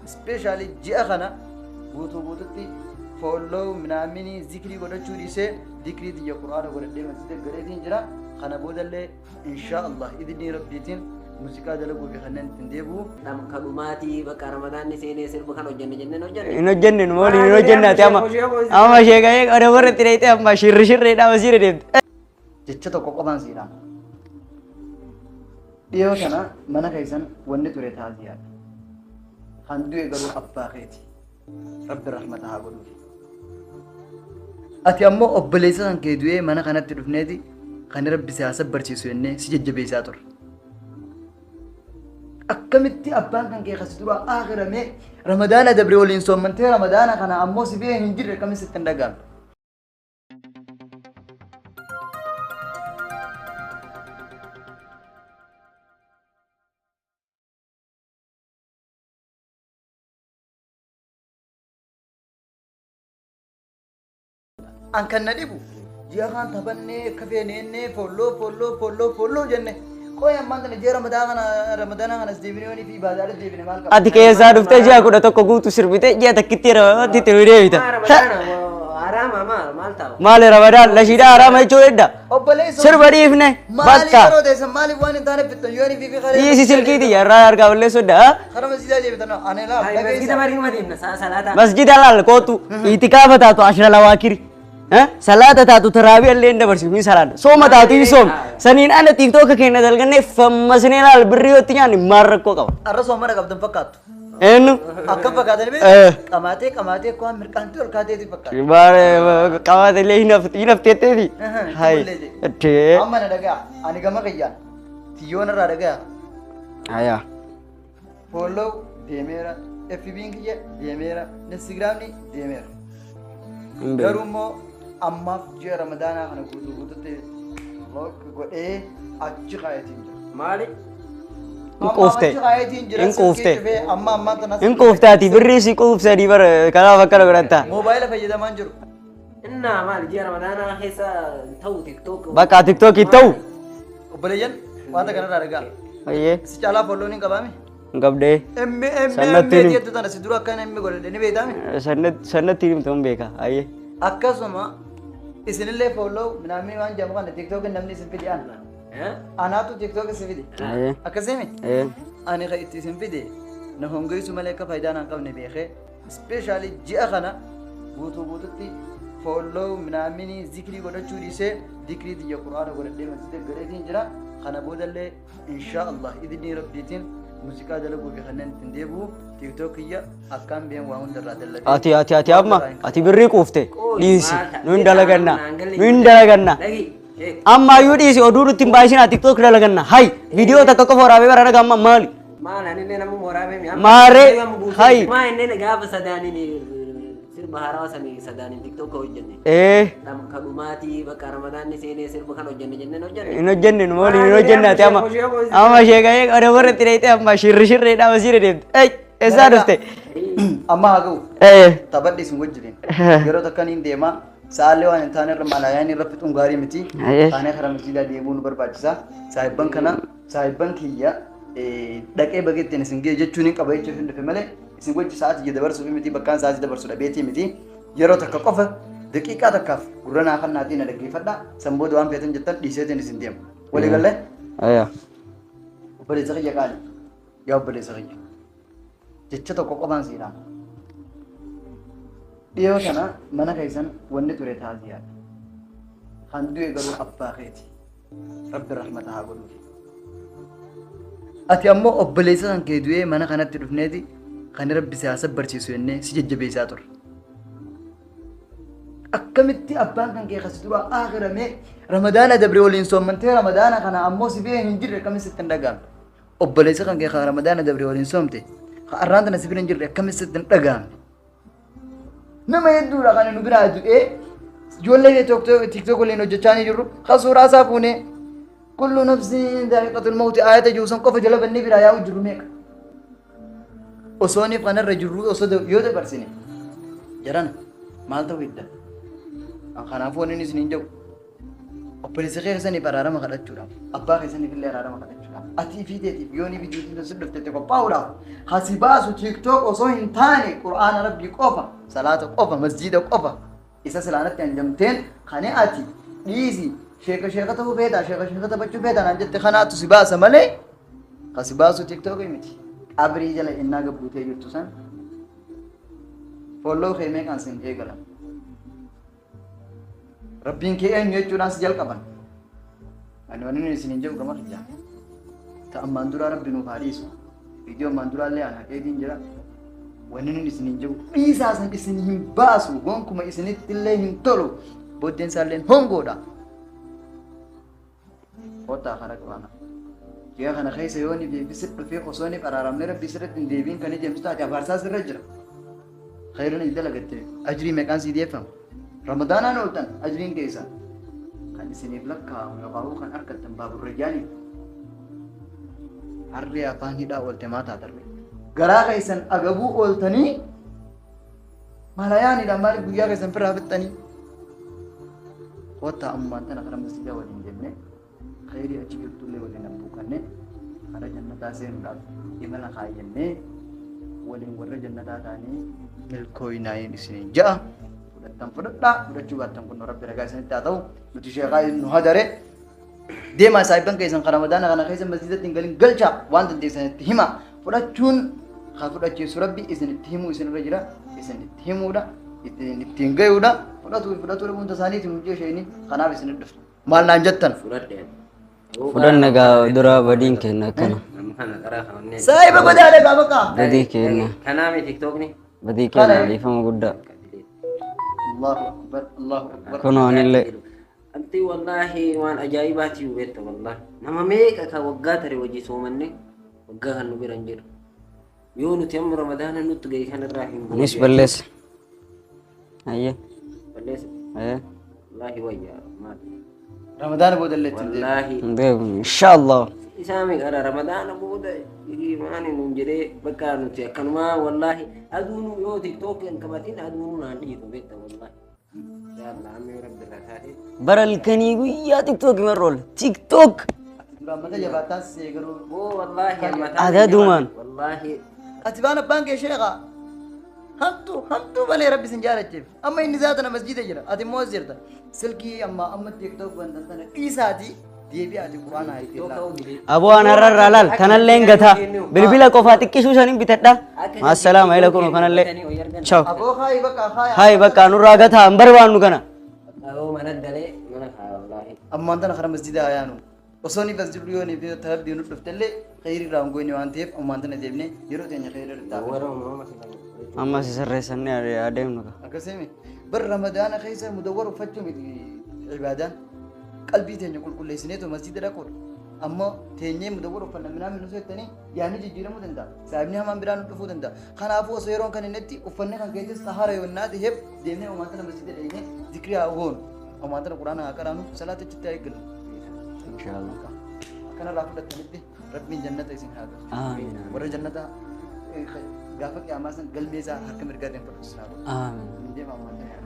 Especially ji'a kana guutuu guututti follow minaaminii zikrii godhachuu dhiisee zikrii tiyya Qur'aana godhadhee masjida galeetiin jira. Kana boodallee insha Allah idnii Rabbiitiin muuziqaa dalaguu fi kanneen ittiin deebi'u. Kadhumaatii bakka Ramadaanni seenee sirba kan hojjenne jenneen hojjenne. Hin hojjenne nu waliin hin hojjenne ati amma. Amma ishee gahee qoda warra itti dheeyxee amma shirri shirreedhaa wasiira deemte. Jecha tokko qofaan siidhaan. Dhiyoo kana mana keessan wanni ture taaziyaadha. Kan du'e garuu abbaa keeti. Rabbi rahmata haa godhuufi. Ati ammoo obboleessa kan kee du'ee mana kanatti dhufneeti kan Rabbi si haa sabbarsiisu jennee si jajjabeessaa turre. Akkamitti abbaan kan kee kasi duraa aakiramee Ramadaana dabre waliin soommantee Ramadaana kana ammoo si bira hin jirre akkamitti sitti hin dhaga'amne? An kan na dhibu ji'a kaan taphannee akka feeneennee folloo folloo folloo folloo jenne. Qoy ammaan tana ji'a Ramadaana kana Ramadaana kanas deebinee yoonii fi ibaadaadha deebine maal qaba? Ati keessaa dhuftee ji'a 11 guutu sirbitee ji'a takkitti yeroo itti nu deebita. Ramadaana haraama maal maal ta'u? Maali Ramadaan lashiidhaa haraama jechuu edda. Obboleessa Sirba dhiifne maaliif bakka. yeroo teessan maaliif waan hin taane fixxan yoonii fi fi Dhiisi silkii tiyya irraa harkaa balleessuu edda. Kara masjiidaa deebitan ani laa Masjida dhageessa. barii uma deemna salaata. Masjida laal kootu itikaafa taatu ashra lawaakiri. Salaata taatu taraabii illee hin dabarsiif ni salaadha. Sooma taatu hin soom. Saniin ana tiiktooka keenya dalgannee fammasnee laal birrii yoo itti nyaanne maal rakkoo qaba? Arra soomana qabdan fakkaattu. Eenyu? Akkam fakkaatani Eh. beektu? Qamaatee qamaatee akka waan mirqaantii ol kaateeti fakkaata. Qabaate illee hin hafteetteeti. Hai. Ittee. Amma na dhagaa ani gama kiyyaan tiyyoon irraa dhagaa Ayaa. follow deemeera FB'n kiyya deemeera Instagramni deemeera. Hin beeku. Garuu immoo ammaaf ji'a Ramadaanaa kana guutuu guututti lock godhee achi kaayetiin jira. Maali? Hin quufte. Amma achi kaayetiin jira Hin quufte. silkii cufee amma ammaan tanas Hin quufte ati birrii si quufsanii bara kanaaf akkana godhatta. Moobaayila fayyadamaan jiru. Innaa maali ji'a Ramadaanaa keessa ta'u TikTok. Bakka tiktookii ta'u. Obboleeyyan wanta kanarraa dhagaa. Ayyee. Si caalaa folloon hin qabaame? Hin qabdee. M M M Sannatti himi. jettu tana si dura akkana M godhadhe ni beektaame? Sannatti himtu hin beeka. Ayyee. Akkasuma isinillee follow minaamii waan jedhamu kana TikTokin namni isin fide ana. Anaatu TikTok isin fide. Ayyee. Akkasimi? Ee. Ani kan itti isin fide na hongeessu malee akka faayidaa naan qabne beekee especially ji'a kana guutuu guututti follow minaaminii zikrii godhachuu dhiisee zikrii tiyya Qur'aana godhadhee masjida galeetiin jira. Kana boodallee insha Allah idnii Rabbiitiin muuziqaa dalaguu fi kanneen ittiin deebi'u TikTok kiyya akkaan been waa hundarraa dalagee. Ati ati ati amma ati birrii quufte dhiisi nu hin dalaganna nu hin dalaganna. Amma iyyuu dhiisi oduu nutti hin baay'isinaa TikTok dalaganna. Hay viidiyoo takka qofa waraabee bara nagaa amma maali? Maal anillee nama waraabee mi? Maaree, hay. Maa inneen gaafa sadaaniin sirba haarawaa sanii sadaaniin TikTok hojjenne. Ee. Kadhumaatii bakka Ramadaanni seenee sirba kan hojjenne jenneen hojjenne. Hin hojjenne nu waliin hin hojjenne ati amma amma ishee gahee qoda warra itti dheeyxee amma shirri shirreedhaa wasiira deemte. Ey eessaa dhufte? Amma haa ga'u. Ee. Taphadhi isin wajjiniin. Yeroo takka niin deema. Sa'aallee waan hin taane irra malaayaan irra fixuun gaarii miti. Aye. Taanee karaa masjiidaa deebi'uu nu barbaachisa. Saahibban kana saahibban kiyya dhaqee bageettiin isin ga'e jechuun hin qaba jechuuf hin dhufe malee isin wajji sa'aatii kiyya dabarsuuf miti bakkaan sa'aatii dabarsu dhabeetii miti. Yeroo takka qofa daqiiqaa takkaaf gurra naa kannaatii na dhaggeeffadha. San booda waan feetan jettan dhiiseetiin isin deema. Walii gallee? Ayaa. Obboleessa kiyya qaali. Yaa obboleessa kiyya. Jecha tokko qofaan siidhaan. Dhiyoo kana mana keessan wanni ture taaziyaadha. Kan du'e garuu abbaa keeti. Rabbi rahmata haa godhuufi. Ati ammoo obboleessa kan kee du'ee mana kanatti dhufneeti kan Rabbi si haa sabbarsiisu jennee si jajjabeessaa turre. Akkamitti abbaan kan kee kasi duraa aakiramee Ramadaana dabre waliin soommantee Ramadaana kana ammoo si bira hin jirre akkamitti sitti hin dhaga'amne? Obboleessa kan kee kan Ramadaana dabre waliin soomte kan arraan tana si bira hin jirre akkamitti sitti hin dhaga'amne? Nama hedduudha kan nu biraa du'ee ijoollee TikTok waliin hojjechaa ni jirru kan suuraa isaa fuunee kullu nafsin daa'iqatul mawti aayata jiru san qofa jala bannee biraa yaa'u jirru meeqa? Osooniif kanarra jirru osoo yoo dabarsine jarana maal ta'uu hidda? Kanaafuu wanni inni isiniin jedhu obboleessa keessaniif araarama kadhachuudhaaf abbaa keessaniif illee araarama kadhachuudhaaf. Ati ifii teetiif yoonii viidiyoo si dhufte qophaa'uudhaaf hasi baasu TikTok osoo hin taane Qur'aana Rabbii qofa, salaata qofa, masjiida qofa. Isa silaanatti hanjamteen kani ati dhiisi sheeka sheeka ta'uu feetaa, sheeka sheeka taphachuu feetaa naan jette kanaatu si baasa malee kasi baasu TikTok miti. Qabrii jala innaa gabbuutee jirtu san follow kee meeqaan sin eegalan. Rabbiin kee eenyu jechuudhaan si jalqaban. Ani wanni nuyi isiniin jedhu gama kiyyaa. Ta ammaan duraa Rabbi nuuf haa dhiisu. Viidiyoo ammaan duraallee an haqeetiin jira. Wanni nuyi isiniin jedhu dhiisaa san isin hin baasu, gonkuma isinitti illee hin tolu. Booddeen isaallee hongoodha. Kottaa karaa qabaana. Ji'a kana keessa yoo ni beeksisi dhufee osoo ni qaraaramne Rabbi sirriitti hin deebiin kan ijamtu taate abaarsaa sirra jira. Khayruun itti dalagatte ajrii meeqaan sii deeffama. Ramadaanaan ooltan ajriin keessa kan isiniif lakkaa'amu yookaan kan argattan baaburrayyaanii. Harree afaan hidhaa oolte maa taatarre. Garaa keessan agabuu ooltanii malayaanidha maaliif guyyaa keessan firraa fixxanii. Kottaa ammaan tana karaa masjiidaa waliin deemne khayrii achi jirtullee waliin abbuuqanne karaa jannataa seenuudhaaf imala kaayyannee waliin warra jannataa taanee milkooyinaayin isiniin ja'a. Fudhattan fudhadhaa, fudhachuu baattan kun Rabbi ragaa isinitti haa ta'u. Nuti sheekaa nu hadare. Deemaa saahibban keessan kan Ramadaana kana keessa masjiidatti hin galin galchaa waan dandeessanitti hima. Fudhachuun haa fudhachiisu Rabbi isinitti himuu isinirra jira. Isinitti himuudha. Ittiin gayuudha. Fudhatuu fi fudhatuu dhabuun tasaaniitiin hojii isheenii kanaaf isinit dhufte. Maal naan jettan? Fudhadheen. Fudhanna gaa dura badiin kenna akkana. Amma kana karaa kaawwannee. Saahiba godaadha gaa bakka. Badii kenna. Kanaa mi TikTokni? Badii kenna dhiifama guddaa. Allahu akbar, Allahu akbar. Kunoo anillee. Anti wallaahi waan ajaa'ibaati beekta wallaahi. Nama meeqa ka waggaa tare wajji soomanne waggaa kan nu bira hin jiru. Yoo nuti amma Ramadaana nutti gahe kanarraa hin Anis balleessa. Ayyee. Balleessa. Ayyee. Wallaahi wayyaa maali. Ramadaana booda illee ittiin deebi'a. Wallaahi. Hin beeku. Inshaallah. Isaa meeqadha Ramadaana booda maani nuun jedhee bakka nuti akkanumaa wallaahi aduun yoo TikTok hin qabatin aduun naan dhiitu beekta wallaahi. Inshallah amma yoo rabbi irraa taate. Bara halkanii guyyaa TikTok marra oola. TikTok. Duraan mata jabaataan si garuu. Boo wallaahi mataan Adadumaan. Wallaahi. Ati baan abbaan kee sheekaa. Hamtuu hamtuu malee Rabbi sin jaalachiif. Amma inni zaatana masjiida jira. Ati immoo as jirta. Silkii amma amma TikTok bantan sana dhiisaatii deebi'aati Qur'aana haa ittiin laala. Aboo an har'arraa laal kanallee hin gataa. Bilbila qofaa xiqqisuu isaanii bitadha. Maassalaama ila kunoo kanallee. Ciao. Aboo haayi bakka haayi. Hayi bakka nurraa gataa hin barbaannu kana. Aboo mana galee mana kaa wallaahi. Ammaan tana karaa masjiida haa yaanu. Osoo ni masjiddu yoo ni fi tarabbii nu dhuftellee khayrii irraa hin goone waan ta'eef ammaan tana deemnee yeroo teenya khayrii irra taa'u. Warra uumama silan. Amma si sirreessannee adeemnu ka. Akkasii bar Ramadaana keessa mudawwar uffachuu miti ibaadaan. Qalbii teenya qulqulleessineetu masjiida dhaquudha. Ammoo teenyee mudawwar uffanna minaan nu seettanii yaadni jijjiiramuu danda'a. Saahibni hamaan biraa nu dhufuu danda'a. Kanaafuu osoo yeroon kan innitti uffanni kan keessas xahaara yoonnaa ta'eef deemnee ammaan tana masjiida dhaqnee zikrii haa goonu. Ammaan tana Quraana haa qaraanu, salaata achitti haa eeggannu. Inshaallah. Akkanarraa fudhattanitti Rabbiin jannata isin haa galchu. Amiin. Warra jannata gaafa qiyaamaa san galmee isaa harka mirgaatiin fudhatu isin haa godhu. Amiin. Deema ammaan tana.